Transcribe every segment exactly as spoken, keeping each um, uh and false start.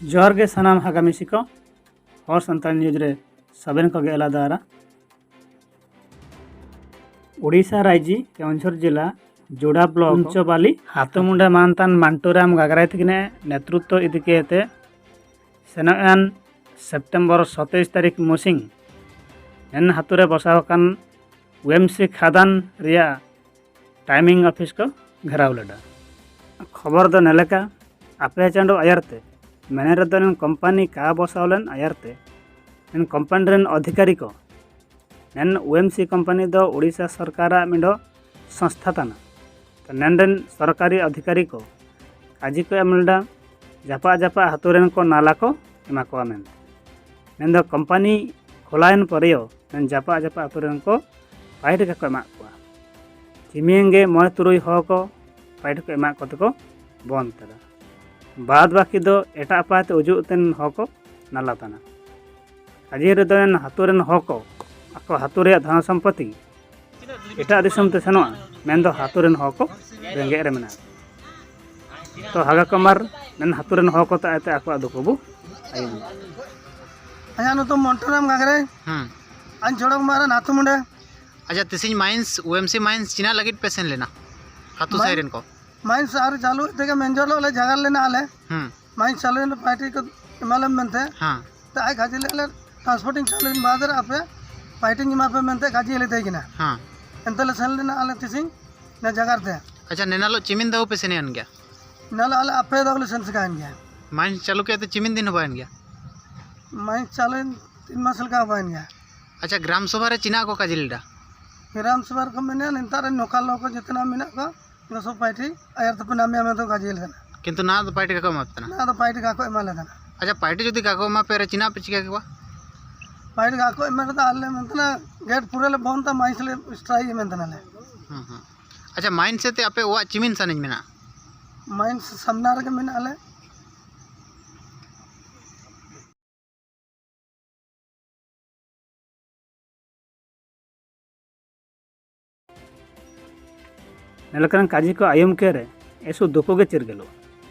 ᱡᱚᱦᱟᱨ ᱜᱮ ᱥᱟᱱᱟᱢ ᱦᱟᱜᱟᱢᱤᱥᱤ ᱠᱚ, ᱦᱚᱲ ᱥᱟᱱᱛᱟᱲ ᱱᱤᱭᱩᱡᱽ ᱨᱮ ᱥᱟᱵᱮᱱ ᱠᱚᱜᱮ ᱮᱞᱟ ᱫᱟᱨᱟ᱾ ᱳᱰᱤᱥᱟ ᱨᱟᱭᱡᱤ ᱠᱮᱣᱚᱱᱡᱷᱚᱨ ᱡᱮᱞᱟ ᱡᱳᱲᱟ ᱵᱞᱚᱠ ᱩᱧᱪᱚᱵᱟᱞᱤ ᱦᱟᱛᱚᱢᱩᱸᱰᱟ ᱢᱟᱱᱛᱟᱱ ᱢᱟᱱᱴᱩᱨᱟᱢ ᱜᱟᱜᱽᱨᱟᱭ ᱛᱤᱠᱤᱱᱮ ᱱᱮᱛᱨᱩᱛᱛᱚ ᱤᱫᱤ ᱠᱟᱛᱮ ᱥᱮᱱᱚᱜ ᱮᱱ ᱥᱮᱯᱴᱮᱢᱵᱚᱨ ᱥᱚᱛᱮᱭᱤᱥ ᱛᱟᱹᱨᱤᱠᱷ ᱢᱩᱥᱤᱝ ᱮᱱ ᱦᱟᱹᱛᱩ ᱨᱮ ᱵᱚᱥᱟᱣ ᱟᱠᱟᱱ ᱣᱮᱢᱥᱤ ᱠᱷᱟᱫᱟᱱ ᱨᱮᱭᱟᱜ ᱴᱟᱭᱢᱤᱝ ᱚᱯᱷᱤᱥ ᱠᱚ ᱜᱷᱮᱨᱟᱣ ᱞᱮᱫᱟ᱾ ᱠᱷᱚᱵᱚᱨ ᱫᱚ ᱱᱮᱞᱮᱠᱟ, ᱟᱯᱮ ᱪᱟᱸᱫᱳ ᱟᱭᱟᱨ ᱛᱮ ᱢᱮᱱᱮ ᱨᱮᱫᱚ ᱱᱮᱱ ᱠᱳᱢᱯᱟᱱᱤ ᱠᱟ ᱵᱚᱥᱟᱣ ᱞᱮᱱ ᱟᱭᱟᱨ ᱛᱮ ᱱᱮᱱ ᱠᱳᱢᱯᱟᱱᱤ ᱨᱮᱱ ᱚᱫᱷᱤᱠᱟᱨᱤ ᱠᱚ ᱱᱮᱱ ᱣᱮᱢᱥᱤ ᱠᱳᱢᱯᱟᱱᱤ ᱫᱚ ᱳᱰᱤᱥᱟ ᱥᱚᱨᱠᱟᱨᱟᱜ ᱢᱤᱫ ᱥᱚᱝᱥᱛᱷᱟ ᱛᱟᱱᱟ᱾ ᱛᱚ ᱱᱮᱱ ᱨᱮᱱ ᱥᱚᱨᱠᱟᱨᱤ ᱚᱫᱷᱤᱠᱟᱨᱤ ᱠᱚ ᱠᱟᱡᱤ ᱠᱚ ᱮᱢ ᱞᱮᱫᱟ, ᱡᱟᱯᱟᱜ ᱡᱟᱯᱟᱜ ᱦᱟᱹᱛᱩ ᱨᱮᱱ ᱠᱚ ᱱᱟᱞᱟ ᱠᱚ ᱮᱢᱟ ᱠᱚᱣᱟ ᱢᱮᱱᱛᱮ᱾ ᱢᱮᱱᱫᱚ ᱠᱳᱢᱯᱟᱱᱤ ᱠᱷᱳᱞᱟᱭᱮᱱ ᱯᱚᱨᱮᱭᱚ ᱢᱮᱱ ᱡᱟᱯᱟᱜ ᱡᱟᱯᱟᱜ ᱟᱹᱛᱩ ᱨᱮᱱ ᱠᱚ ᱯᱟᱭᱤᱴ ᱠᱚ ᱮᱢᱟᱜ ᱠᱚᱣᱟ᱾ ᱪᱤᱢᱤᱭᱟᱹᱝ ᱜᱮ ᱢᱚᱬᱮ ᱛᱩᱨᱩᱭ ᱦᱚᱲ ᱠᱚ ᱯᱟᱭᱤᱴ ᱠᱚ ᱮᱢᱟᱜ ᱠᱚᱛᱮ ᱠᱚ ᱵᱚᱱᱫ ᱠᱮᱫᱟ᱾ ᱵᱟᱫ ᱵᱟᱹᱠᱤ ᱫᱚ ᱮᱴᱟᱜ ᱯᱟᱭᱛᱮ ᱩᱡᱩᱜ ᱛᱮᱱ ᱦᱚᱲ ᱠᱚ ᱱᱟᱞᱟ ᱛᱟᱱᱟ᱾ ᱠᱟᱡᱮ ᱨᱮᱫᱚ ᱮᱱ ᱦᱟᱹᱛᱩ ᱨᱮᱱ ᱦᱚᱲ ᱠᱚ ᱟᱠᱚ ᱦᱟᱹᱛᱩ ᱨᱮᱭᱟᱜ ᱫᱷᱚᱱ ᱥᱚᱢᱯᱚᱛᱤ ᱮᱴᱟᱜ ᱫᱤᱥᱚᱢ ᱛᱮ ᱥᱮᱱᱚᱜᱼᱟ, ᱢᱮᱱᱫᱚ ᱦᱟᱹᱛᱩ ᱨᱮᱱ ᱦᱚᱲ ᱠᱚ ᱨᱮᱸᱜᱮᱡ ᱨᱮ ᱢᱮᱱᱟᱜᱼᱟ᱾ ᱛᱚ ᱦᱟᱜᱟ ᱠᱚᱢᱟᱨ ᱢᱮᱱ ᱦᱟᱹᱛᱩ ᱨᱮᱱ ᱦᱚᱲ ᱠᱚ ᱛᱟᱭ ᱛᱮ ᱟᱠᱚᱣᱟᱜ ᱫᱩᱠ ᱵᱚ ᱟᱭᱚᱢ ᱮᱫᱟ᱾ ᱟᱭᱟᱜ ᱧᱩᱛᱩᱢ ᱢᱚᱱᱴᱩᱨᱟᱢ ᱜᱟᱜᱽᱨᱮ᱾ ᱦᱩᱸ᱾ ᱟᱧ ᱪᱚᱲᱚᱠ ᱢᱟᱨᱟᱱ ᱦᱟᱹᱛᱩ ᱢᱩᱸᱰᱮ᱾ ᱟᱪᱪᱷᱟ, ᱛᱤᱥᱤᱧ ᱢᱟᱭᱤᱱᱥ, ᱳᱭᱮᱢᱥᱤ ᱢᱟᱭᱤᱱᱥ ᱪᱤᱱᱟᱜ ᱞᱟᱹᱜᱤᱫ ᱯᱮ ᱥᱮᱱ ᱞᱮᱱᱟ ᱦᱟᱹᱛᱩ ᱥᱟᱭ ᱢᱟᱭᱤᱱ-, ᱨᱮᱱ ᱠᱚ? ᱢᱟᱭᱤᱱᱥ ᱟᱨ ᱪᱟᱹᱞᱩ ᱛᱮᱜᱮ ᱢᱮᱱ ᱡᱚᱞᱚᱜ ᱞᱮ ᱡᱟᱜᱟᱨ ᱞᱮᱱᱟ ᱟᱞᱮ᱾ ᱦᱩᱸ᱾ ᱢᱟᱭᱤᱱᱥ ᱪᱟᱹᱞᱩ ᱞᱮᱱᱟ, ᱯᱟᱭᱴᱤ ᱠᱚ ᱮᱢᱟᱞᱮᱢ ᱢᱮᱱᱛᱮ᱾ ᱦᱮᱸ᱾ ᱛᱟᱭ ᱠᱷᱟᱹᱡᱤ ᱞᱮ, ᱟᱞᱮ ᱴᱨᱟᱱᱥᱯᱳᱨᱴᱤᱝ ᱪᱟᱹᱞᱩᱭᱮᱱ ᱵᱟᱫᱽ ᱨᱮ ᱟᱯᱮ ᱯᱟᱭᱴᱤᱝ ᱮᱢᱟ ᱯᱮ ᱢᱮᱱᱛᱮ ᱠᱷᱟᱹᱡᱤ ᱞᱮ ᱛᱟᱦᱮᱸ ᱠᱟᱱᱟ᱾ ᱦᱮᱸ᱾ ᱮᱱᱛᱮ ᱞᱮ ᱥᱮᱱ ᱞᱮᱱᱟ ᱟᱞᱮ ᱛᱤᱥᱤᱧ ᱱᱟ ᱡᱟᱜᱟᱨ ᱛᱮ᱾ ᱟᱪᱪᱷᱟ, ᱱᱮᱱᱟᱞᱚᱜ ᱪᱤᱢᱤᱱ ᱫᱟᱣ ᱯᱮ ᱥᱮᱱ ᱮᱱ ᱜᱮᱭᱟ? ᱱᱮᱱᱟᱞᱚᱜ ᱟᱞᱮ ᱟᱯᱮ ᱫᱟᱣ ᱞᱮ ᱥᱮᱱ ᱥᱮᱠᱟᱭᱮᱱ ᱜᱮᱭᱟ᱾ ᱢᱟᱭᱤᱱᱥ ᱪᱟᱹᱞᱩ ᱠᱮᱫ ᱛᱮ ᱪᱤᱢᱤᱱ ᱫᱤᱱ ᱦᱚᱸ ᱵᱟᱭᱮᱱ ᱜᱮᱭᱟ? ᱢᱟᱭᱤᱱᱥ ᱪᱟᱹᱞᱩᱭᱮᱱ ᱛᱤᱱ ᱢᱟᱥ ᱞᱮᱠᱟ ᱦᱚᱸ ᱵᱟᱭᱮᱱ ᱜᱮᱭᱟ᱾ ᱟᱪᱪᱷᱟ, ᱜᱨᱟᱢ ᱥᱚᱵᱷᱟ ᱨᱮ ᱪᱤᱱᱟᱜ ᱠᱚ ᱠᱟᱡᱤ ᱞᱮᱫᱟ? ᱜᱨᱟᱢ ᱥᱚᱵᱷᱟ ᱨᱮᱠᱚ ᱢᱮᱱᱟ ᱱᱮᱛᱟᱨ ᱨᱮᱱ ᱱᱚᱠᱟᱞ ᱦᱚᱲ ᱠᱚ ᱡᱮᱛᱱᱟ ᱢᱮᱱᱟᱜ ᱠᱚᱣᱟ, ᱱᱚᱣᱟ ᱥᱚᱵ ᱯᱟᱭᱴᱤ ᱟᱭᱟᱨ ᱛᱟᱯᱮ ᱱᱟᱢᱮ ᱟᱢᱮ ᱫᱚ ᱠᱟᱡᱮ ᱞᱮᱫᱟ᱾ ᱠᱤᱱᱛᱩ ᱱᱟ ᱫᱚ ᱯᱟᱭᱴᱤ ᱠᱟᱠᱚ ᱮᱢᱟ ᱯᱮ ᱛᱟᱦᱮᱱᱟ? ᱱᱟ ᱫᱚ ᱯᱟᱭᱴᱤ ᱠᱟᱠᱚ ᱮᱢᱟ ᱞᱮᱫᱟ᱾ ᱟᱪᱪᱷᱟ, ᱯᱟᱭᱴᱤ ᱡᱩᱫᱤ ᱠᱟᱠᱚ ᱮᱢᱟ ᱯᱮ ᱨᱮ ᱪᱤᱱᱟᱜ ᱯᱮ ᱪᱤᱠᱟ ᱠᱮᱠᱚᱣᱟ? ᱯᱟᱭᱴᱤ ᱠᱟᱠᱚ ᱮᱢᱟ ᱞᱮᱫᱟ, ᱟᱞᱮ ᱢᱮᱱᱛᱮ ᱜᱮᱴ ᱯᱩᱨᱟᱹ ᱞᱮ ᱵᱚᱱᱫ ᱛᱟ ᱢᱟᱭᱤᱱᱥ ᱞᱮ ᱥᱴᱨᱟᱭᱤᱠ ᱢᱮᱱ ᱛᱟᱦᱮᱱᱟ ᱞᱮ᱾ ᱦᱩᱸ, ᱦᱩᱸ᱾ ᱟᱪᱪᱷᱟ, ᱢᱟᱭᱤᱱᱥ ᱛᱮ ᱟᱯᱮ ᱚᱲᱟᱜ ᱪᱤᱢᱤᱱ ᱥᱟᱱᱤᱧ ᱢᱮᱱᱟᱜᱼᱟ? ᱢᱟᱭᱤᱱᱥ ᱥᱟᱢᱱᱟ ᱨᱮᱜᱮ ᱢᱮᱱᱟᱜᱼᱟ ᱞᱮ᱾ ᱱᱮᱞᱮᱠᱟᱱ ᱠᱟᱡᱤ ᱠᱚ ᱟᱭᱚᱢ ᱠᱮ ᱨᱮ ᱮᱥᱩ ᱫᱩᱠᱩ ᱜᱮ ᱪᱤᱨᱜᱟᱹᱞᱚᱜᱼᱟ᱾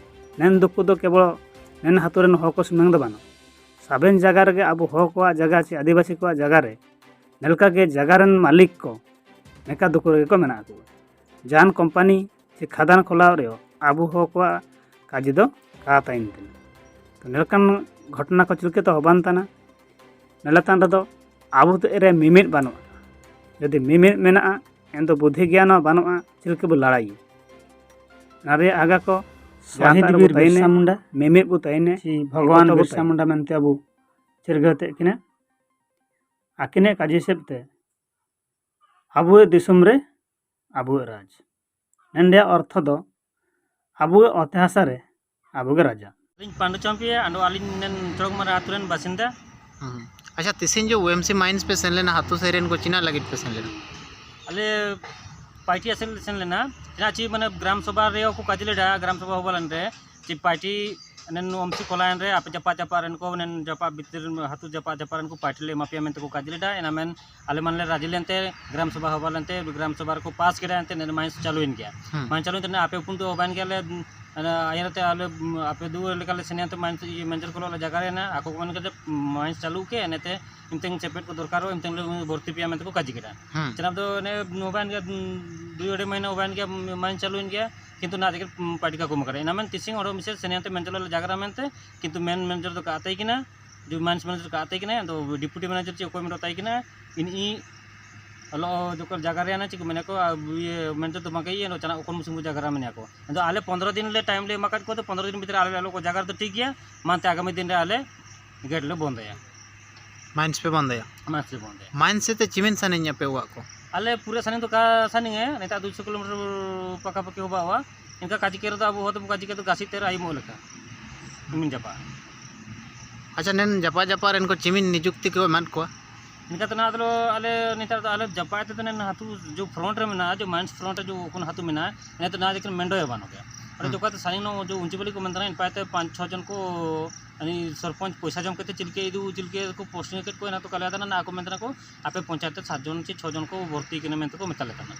ᱱᱮᱱ ᱫᱩᱠᱩ ᱫᱚ ᱠᱮᱵᱚᱞ ᱢᱮᱱ ᱦᱟᱹᱛᱩ ᱨᱮᱱ ᱦᱚᱲ ᱠᱚ ᱥᱩᱢᱩᱝ ᱫᱚ ᱵᱟᱝ, ᱥᱟᱵᱮᱱ ᱡᱟᱭᱜᱟ ᱨᱮᱜᱮ ᱟᱵᱚ ᱦᱚᱲ ᱠᱚᱣᱟᱜ ᱡᱟᱭᱜᱟ ᱪᱮ ᱟᱹᱫᱤᱵᱟᱹᱥᱤ ᱠᱚᱣᱟᱜ ᱡᱟᱭᱜᱟ ᱨᱮ ᱱᱮᱞᱠᱟ ᱜᱮ ᱡᱟᱭᱜᱟ ᱨᱮᱱ ᱢᱟᱹᱞᱤᱠ ᱠᱚ ᱱᱮᱠᱟ ᱫᱩᱠᱩ ᱨᱮᱜᱮ ᱠᱚ ᱢᱮᱱᱟᱜ ᱠᱚᱣᱟ᱾ ᱡᱟᱦᱟᱱ ᱠᱳᱢᱯᱟᱱᱤ ᱪᱮ ᱠᱷᱟᱫᱟᱱ ᱠᱷᱚᱞᱟᱣ ᱨᱮᱦᱚᱸ ᱟᱵᱚ ᱦᱚᱲ ᱠᱚᱣᱟᱜ ᱠᱟᱡᱮ ᱫᱚ ᱠᱟ ᱛᱟᱦᱮᱱ ᱠᱟᱱᱟ᱾ ᱛᱚ ᱱᱮᱞᱮᱠᱟᱱ ᱜᱷᱚᱴᱚᱱᱟ ᱠᱚ ᱪᱤᱞᱠᱟᱹ ᱛᱚ ᱦᱚᱵᱟᱱ ᱛᱟᱦᱮᱱᱟ᱾ ᱱᱮᱞᱮᱛᱟᱱ ᱨᱮᱫᱚ ᱟᱵᱚ ᱛᱮ ᱨᱮ ᱢᱤᱢᱤᱫ ᱵᱟᱹᱱᱩᱜᱼᱟ᱾ ᱡᱩᱫᱤ ᱢᱤᱢᱤᱫ ᱢᱮᱱᱟᱜᱼᱟ, ᱮᱱᱫᱚ ᱵᱩᱫᱷᱤ ᱜᱮᱭᱟᱱ ᱦᱚᱸ ᱵᱟᱹᱱᱩᱜᱼᱟ, ᱪᱤᱞᱠᱟᱹ ᱵᱚ ᱞᱟᱲᱟᱭᱟ? ᱚᱱᱟ ᱨᱮᱭᱟᱜ ᱟᱜᱟ ᱠᱚ ᱥᱚᱦᱤᱫ ᱡᱟᱦᱟᱸᱴᱟᱜ ᱨᱮᱵᱚ ᱵᱤᱨ ᱛᱟᱦᱮᱱᱟ, ᱵᱤᱨᱥᱟ ᱢᱩᱱᱰᱟ᱾ ᱢᱤᱢᱤᱫ ᱵᱚ ᱛᱟᱦᱮᱱᱟ, ᱥᱤ ᱵᱷᱚᱜᱚᱵᱟᱱ ᱡᱚᱛᱚ ᱵᱚ ᱵᱤᱨᱥᱟ ᱛᱟᱦᱮᱱᱟ᱾ ᱢᱩᱱᱰᱟ ᱢᱮᱱᱛᱮ ᱟᱵᱚ ᱪᱤᱨᱜᱟᱹᱣ ᱛᱮᱫ ᱠᱤᱱᱟ᱾ ᱟᱹᱠᱤᱱᱟᱜ ᱠᱟᱡᱮ ᱦᱤᱥᱟᱹᱵ ᱛᱮ ᱟᱵᱚᱣᱟᱜ ᱫᱤᱥᱚᱢ ᱨᱮ ᱟᱵᱚᱣᱟᱜ ᱨᱟᱡᱽ᱾ ᱱᱚᱰᱮᱭᱟᱜ ᱚᱨᱛᱷᱚ ᱫᱚ ᱟᱵᱚᱣᱟᱜ ᱚᱛᱮ ᱦᱟᱥᱟ ᱨᱮ ᱟᱵᱚᱜᱮ ᱨᱟᱡᱟ᱾ ᱟᱹᱞᱤᱧ ᱯᱟᱱᱰᱩ ᱪᱟᱢᱯᱤᱭᱟ, ᱟᱫᱚ ᱟᱹᱞᱤᱧ ᱱᱮᱱ ᱪᱚᱲᱚᱠᱢᱟᱨᱟ ᱟᱹᱛᱩ ᱨᱮᱱ ᱵᱟᱥᱤᱱᱫᱟ᱾ ᱦᱩᱸ᱾ ᱟᱪᱪᱷᱟ, ᱛᱤᱥᱤᱧ ᱡᱚ ᱳᱭᱮᱢᱥᱤ ᱢᱟᱭᱤᱱᱥ ᱯᱮ ᱥᱮᱱ ᱞᱮᱱᱟ, ᱦᱟᱹᱛᱩ ᱥᱮᱫ ᱨᱮᱱ ᱠᱚ ᱪᱤᱱᱟ ᱞᱟᱹᱜᱤᱫ ᱯᱮ ᱥᱮᱱ ᱞᱮᱱᱟ? ᱟᱞᱮ ᱯᱟᱭᱴᱤ ᱟᱥᱮ ᱞᱮ ᱥᱮᱱ ᱞᱮᱱᱟ᱾ ᱪᱮᱫᱟᱜ ᱪᱮ ᱢᱟᱱᱮ ᱜᱨᱟᱢ ᱥᱚᱵᱷᱟ ᱨᱮᱭᱟᱜ ᱠᱚ ᱠᱟᱡᱽ ᱞᱮᱫᱟ, ᱜᱨᱟᱢ ᱥᱚᱵᱷᱟ ᱦᱚᱵᱟᱞᱟᱱ ᱨᱮ ᱪᱮ ᱯᱟᱭᱴᱤ ᱱᱮᱱ ᱳᱭᱮᱢᱥᱤ ᱠᱚᱞᱟᱭᱮᱱ ᱨᱮ ᱟᱯᱮ ᱡᱟᱯᱟᱜ ᱡᱟᱯᱟᱜ ᱨᱮᱱ ᱠᱚ ᱱᱮᱱ ᱡᱟᱯᱟᱜ ᱵᱷᱤᱛᱤᱨ ᱨᱮᱱ ᱦᱟᱹᱛᱩ ᱡᱟᱯᱟᱜ ᱡᱟᱯᱟᱜ ᱨᱮᱱ ᱠᱚ ᱯᱟᱭᱴᱤ ᱞᱮ ᱮᱢᱟ ᱯᱮᱭᱟ ᱢᱮᱱᱛᱮ ᱠᱚ ᱠᱟᱡᱽ ᱞᱮᱫᱟ᱾ ᱮᱱᱟ ᱢᱮᱱ ᱟᱞᱮ ᱢᱟᱱᱞᱮ ᱨᱟᱡᱤ ᱞᱮᱱᱛᱮ ᱜᱨᱟᱢ ᱥᱚᱵᱷᱟ ᱦᱚᱵᱟᱞᱟᱱ ᱛᱮ ᱜᱨᱟᱢ ᱥᱚᱵᱷᱟ ᱨᱮᱠᱚ ᱯᱟᱥ ᱠᱮᱫᱟ, ᱮᱱᱛᱮ ᱱᱮᱱ ᱢᱟᱭᱤᱱᱥ ᱪᱟᱹᱞᱩᱭᱮᱱ ᱜᱮᱭᱟ᱾ ᱦᱩᱸ᱾ ᱢᱟᱭᱤᱱᱥ ᱪᱟᱹᱞᱩᱭᱮᱱ ᱛᱮ ᱟᱯᱮ ᱩᱯᱩᱱ ᱫᱚ ᱦᱚᱵᱟᱭᱮᱱ ᱜᱮᱭᱟᱞᱮ, ᱟᱭᱟᱨ ᱛᱮ ᱟᱞᱮ ᱟᱯᱮ ᱫᱩ ᱞᱮᱠᱟᱞᱮ ᱥᱮᱱᱮᱱ ᱛᱮ ᱢᱟᱭᱤᱱᱥ ᱢᱮᱱᱡᱚᱨ ᱠᱚᱞᱚ ᱞᱮ ᱡᱟᱜᱟᱨᱮᱱᱟ᱾ ᱟᱠᱚ ᱠᱚ ᱢᱮᱱ ᱠᱮᱫᱟ ᱢᱟᱭᱤᱱᱥ ᱪᱟᱹᱞᱩ ᱠᱮ, ᱮᱱᱮᱛᱮ ᱤᱢᱛᱮᱝ ᱪᱮᱯᱮᱫ ᱠᱚ ᱫᱚᱨᱠᱟᱨᱚᱜᱼᱟ, ᱤᱢᱛᱮᱝ ᱞᱮ ᱵᱷᱚᱨᱛᱤ ᱯᱮᱭᱟ ᱢᱮᱱᱛᱮ ᱠᱚ ᱠᱟᱡᱤ ᱠᱮᱫᱟ᱾ ᱦᱩᱸ᱾ ᱪᱟᱞᱟᱣ ᱫᱚ ᱚᱱᱮ ᱦᱚᱵᱟᱭᱮᱱ ᱜᱮᱭᱟ, ᱫᱩᱭ ᱟᱹᱲᱟᱹᱭ ᱢᱟᱹᱦᱱᱟᱹ ᱦᱚᱵᱟᱭᱮᱱ ᱜᱮᱭᱟ, ᱢᱟᱭᱤᱱᱥ ᱪᱟᱹᱞᱩᱭᱮᱱ ᱜᱮᱭᱟ, ᱠᱤᱱᱛᱩ ᱱᱟ ᱡᱟᱭᱜᱟ ᱯᱟᱴᱤᱠᱟ ᱠᱚ ᱮᱢ ᱠᱟᱫᱟ᱾ ᱮᱱᱟ ᱢᱮᱱ ᱛᱤᱥᱤᱝ ᱚᱸᱰᱮ ᱢᱤᱥᱮ ᱥᱮᱱᱮᱱ ᱛᱮ ᱢᱮᱱᱡᱚᱨ ᱞᱮ ᱡᱟᱜᱟᱨᱟ ᱢᱮᱱᱛᱮ, ᱠᱤᱱᱛᱩ ᱢᱮᱱ ᱢᱮᱱᱡᱚᱨ ᱫᱚ ᱠᱟᱛᱮ ᱠᱤᱱᱟ, ᱡᱩ ᱢᱟᱭᱤᱱᱥ ᱢᱮᱱᱮᱡᱟᱨ ᱠᱚ ᱟᱛᱮ ᱠᱟᱱᱟ, ᱟᱫᱚ ᱰᱮᱯᱩᱴᱤ ᱢᱮᱱᱮᱡᱟᱨ ᱪᱮ ᱚᱠᱚᱭ ᱢᱮᱱᱟᱜ ᱛᱟᱭ ᱠᱟᱱᱟ, ᱤᱱᱤ ᱚᱞᱚᱜ ᱡᱚᱠᱷᱚᱱ ᱡᱟᱭᱜᱟ ᱨᱮ ᱚᱱᱟ ᱪᱮᱫ ᱠᱚ ᱢᱮᱱᱟ ᱠᱚ, ᱟ, ᱤᱭᱟᱹ, ᱢᱮᱱᱮᱡᱟᱨ ᱫᱚ ᱵᱟᱝ ᱜᱮ ᱤᱭᱟᱹ, ᱱᱚᱣᱟ ᱪᱟᱱᱟ ᱚᱠᱚᱨ ᱢᱩᱥᱤᱢ ᱠᱚ ᱡᱟᱭᱜᱟ ᱨᱮ ᱢᱮᱱᱟᱜ ᱠᱚ᱾ ᱟᱫᱚ ᱟᱞᱮ ᱯᱚᱱᱫᱽᱨᱚ ᱫᱤᱱ ᱞᱮ ᱴᱟᱭᱤᱢ ᱞᱮ ᱮᱢᱟ ᱠᱟᱫ ᱠᱚᱣᱟ, ᱟᱫᱚ ᱯᱚᱱᱫᱽᱨᱚ ᱫᱤᱱ ᱵᱷᱤᱛᱨᱤ ᱟᱞᱮ ᱞᱮ ᱚᱞᱚᱜ ᱠᱚ ᱡᱟᱭᱜᱟ ᱨᱮᱫᱚ ᱴᱷᱤᱠ ᱜᱮᱭᱟ, ᱢᱟᱱᱛᱮ ᱟᱜᱟᱢᱤ ᱫᱤᱱ ᱨᱮ ᱟᱞᱮ ᱜᱮᱴ ᱞᱮ ᱵᱚᱱᱫᱚᱭᱟ᱾ ᱢᱟᱭᱤᱱᱥ ᱯᱮ ᱵᱚᱱᱫᱚᱭᱟ? ᱢᱟᱭᱤᱱᱥ ᱯᱮ ᱵᱚᱱᱫᱚᱭᱟ᱾ ᱢᱟᱭᱤᱱᱥ ᱛᱮ ᱪᱤᱢᱤᱱ ᱥᱟᱺᱜᱤᱧ ᱟᱯᱮ ᱚᱲᱟᱜ ᱠᱚ? ᱟᱞᱮ ᱯᱩᱨᱟᱹ ᱥᱟᱺᱜᱤᱧ ᱫᱚ ᱚᱠᱟ ᱥᱟᱺᱜᱤᱧᱟ, ᱱᱮᱛᱟᱨ ᱫᱩᱭᱥᱚ ᱠᱤᱞᱳᱢᱤᱴᱟᱨ ᱯᱟᱠᱟᱯᱟᱠᱤ ᱦᱚᱵᱟᱜᱼᱟ᱾ ᱤᱱᱠᱟ ᱠᱟᱡᱤ ᱠᱮ ᱨᱮᱫᱚ ᱟᱵᱚ ᱦᱚᱲ ᱫᱚᱵᱚ ᱠᱟᱡᱤ ᱠᱮ ᱫᱚ ᱜᱟᱥᱤ ᱛᱮ ᱟᱭᱩᱵᱚᱜ ᱞᱮᱠᱟ᱾ ᱤᱢᱤᱱ ᱡᱟᱯᱟᱜ᱾ ᱟᱪᱪᱷᱟ, ᱱᱮᱱ ᱡᱟᱯᱟᱜ ᱡᱟᱯᱟᱜ ᱨᱮᱱ ᱠᱚ ᱪᱤᱢᱤᱱ ᱱᱤᱡᱩᱠᱛᱤ ᱠᱚ ᱮᱢᱟᱫ ᱠᱚᱣᱟ? ᱤᱱᱠᱟ ᱛᱮ ᱱᱟᱜ ᱟᱫᱚ ᱟᱞᱮ ᱱᱮᱛᱟᱨ ᱫᱚ ᱟᱞᱮ ᱡᱟᱯᱟᱜ ᱛᱮᱫᱚ ᱱᱮᱱ ᱦᱟᱹᱛᱩ ᱡᱚ ᱯᱷᱨᱚᱱᱴ ᱨᱮ ᱢᱮᱱᱟᱜᱼᱟ, ᱡᱚ ᱢᱟᱭᱤᱱᱥ ᱯᱷᱨᱚᱱᱴ ᱨᱮ ᱡᱚ ᱠᱷᱚᱱ ᱦᱟᱹᱛᱩ ᱢᱮᱱᱟᱜᱼᱟ, ᱤᱱᱟᱹ ᱛᱮ ᱱᱟ ᱡᱮᱠᱷᱚᱱ ᱢᱮᱱᱰᱚᱭᱟ ᱵᱟᱹᱱᱩᱜ ᱜᱮᱭᱟ᱾ ᱚᱸᱰᱮ ᱦᱩᱸ᱾ ᱡᱚᱠᱷᱚᱱ ᱛᱮ ᱥᱟᱺᱜᱤᱧ ᱧᱚᱜ ᱡᱚ ᱩᱧᱪᱤ ᱵᱟᱹᱞᱤ ᱠᱚ ᱢᱮᱱ ᱛᱟᱦᱮᱱᱟ, ᱤᱱ ᱯᱟᱭᱛᱮ ᱯᱟᱸᱪ ᱪᱷᱚ ᱡᱚᱱ ᱠᱚ, ᱩᱱᱤ ᱥᱚᱨᱯᱚᱧᱪ ᱯᱚᱭᱥᱟ ᱡᱚᱢ ᱠᱟᱛᱮ ᱪᱮᱫ ᱞᱮᱠᱟ ᱤᱫᱩ, ᱪᱮᱫ ᱞᱮᱠᱟ ᱠᱚ ᱯᱳᱥᱴᱤᱝ ᱠᱮᱫ ᱠᱚᱣᱟ, ᱚᱱᱟ ᱛᱚ ᱠᱟᱞᱮ ᱟᱫᱟᱱᱟ ᱱᱟ ᱟᱠᱚ ᱢᱮᱱ ᱛᱟᱦᱮᱱᱟ ᱠᱚ, ᱟᱯᱮ ᱯᱚᱧᱪᱟᱭᱮᱛ ᱨᱮ ᱥᱟᱛ ᱡᱚᱱ ᱪᱮ ᱪᱷᱚ ᱡᱚᱱ ᱠᱚ ᱵᱷᱚᱨᱛᱤ ᱠᱟᱱᱟ ᱢᱮᱱᱛᱮ ᱠᱚ ᱢᱮᱛᱟ ᱞᱮ ᱛᱟᱦᱮᱱᱟ᱾